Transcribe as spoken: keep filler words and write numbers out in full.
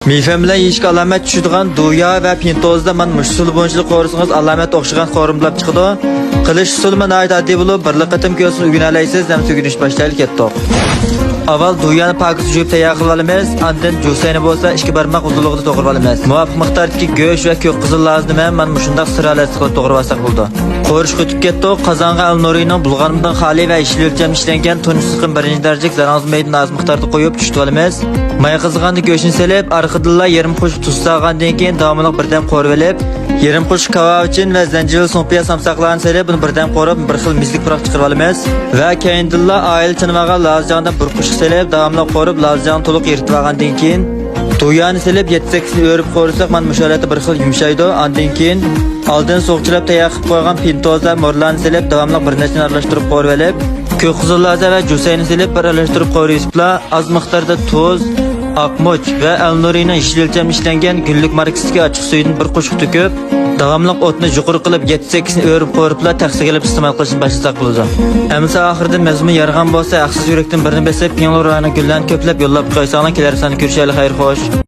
مېيفېن بىلەن يېيىشكە ئالامەت چۈشىدىغان دۇيا ۋە پىنتوزدا مانا مۇشۇ ئۇسۇل بويىچە قورۇسىڭىز ئالامەت ئوخشىغان قورۇما بولۇپ چىقىدۇ. قىلىش ئۇسۇلىمۇ ناھايىتى ئاددىي بولۇپ، بىرلا قېتىم كۆرسىڭىز ئۆگىنەلەيسىز ھەم ئۆگىنىش باشلايلى كەتتۇق. ئاۋۋال دۇيانى پاكىز يۇيۇپ تەييار قىلىپ ئالىمىز، ئاندىن جۈسەينى بولسا ئىككى بارماق ئۇزۇنلۇقىدا توغرىلىپ ئالىمىز. مۇۋاپىق مىقداردىكى گۆش ۋە كۆك قىزىل لازىنى ھەم مانا مۇشۇنداق سىر ھالەتتە قىلىپ توغرىلىپ ئالساق بولىدۇ. قورۇشقا ئۆتۈپ كەتتۇق. قازانغا ئەلنۇرىنىڭ بۇلغانمىدىن خالىي ۋە يېشىل ئۆلچەمدە ئىشلەنگەن تۇنجى سىقىم بىرىنچى دەرىجىلىك زەرەڭزىمەيدىنى ئاز مىقداردا قويۇپ چۈشتۈرۈپ ئالىمىز. ماي قىزىغاندا گۆشنى سېلىپ، ئارقىدىنلا يېرىم قوشۇق تۇز سالغاندىن كېيىن داۋاملىق بىردەم قورۇۋېلىپ، يېرىم قوشۇق كاۋاۋىچىن ۋە زەنجىۋىل، سۇڭپىياز سامساقلارنى سېلىپ، بۇنى بىردەم قورۇپ، بىر خىل مىززىلىك پۇراق چىقىرىۋالىمىز. ۋە كەينىدىنلا ئائىلە چانىۋاغا لازىجاڭدىن بىر قوشۇق سېلىپ، داۋاملىق قورۇپ، لازىجاڭنى تولۇق ئېرىتىۋالغاندىن كېيىن، دۇيانى سېلىپ، يەتتە سەككىزنى ئۆرۈپ قورۇساق، مانا مۇشۇ ھالەتتە بىر خىل يۇمشايدۇ. ئاندىن كېيىن ئالدىن سۇغا چىلاپ تەييار قىلىپ قويغان پىنتوزا مورلارنى سېلىپ، داۋاملىق بىر نەچچىنى ئارىلاشتۇرۇپ قورۇۋېلىپ، كۆك قىزىل لازا ۋە جۈسەينى سېلىپ، بىر ئارىلاشتۇرۇپ قورۇۋېتىپلا، ئاز مىقداردا تۇز، ئاقمۇچ ۋە ئەلنۇرىنىڭ يېشىل ئۆلچەمدە ئىشلەنگەن گۈللۈك ماركىسىدىكى ئاچچىق سۈيىدىن بىر قوشۇق تۆكۈپ، داۋاملىق ئوتنى يۇقىرى قىلىپ، يەتتە سەككىزنى ئۆرۈپ قورۇپلا، تەخسىگە ئېلىپ ئىستېمال قىلىشنى باشلىساق بولىدۇ. ئەمىسە ئاخىرىدا مەزمۇن يارىغان بولسا، ھەقسىز يۈرەكتىن بىرنى بېسىپ، پىڭلۇ رايونىغا گۈللەرنى كۆپلەپ يوللاپ قويساڭلار، كېلەر ساندا كۆرۈشەيلى، خەير خوش.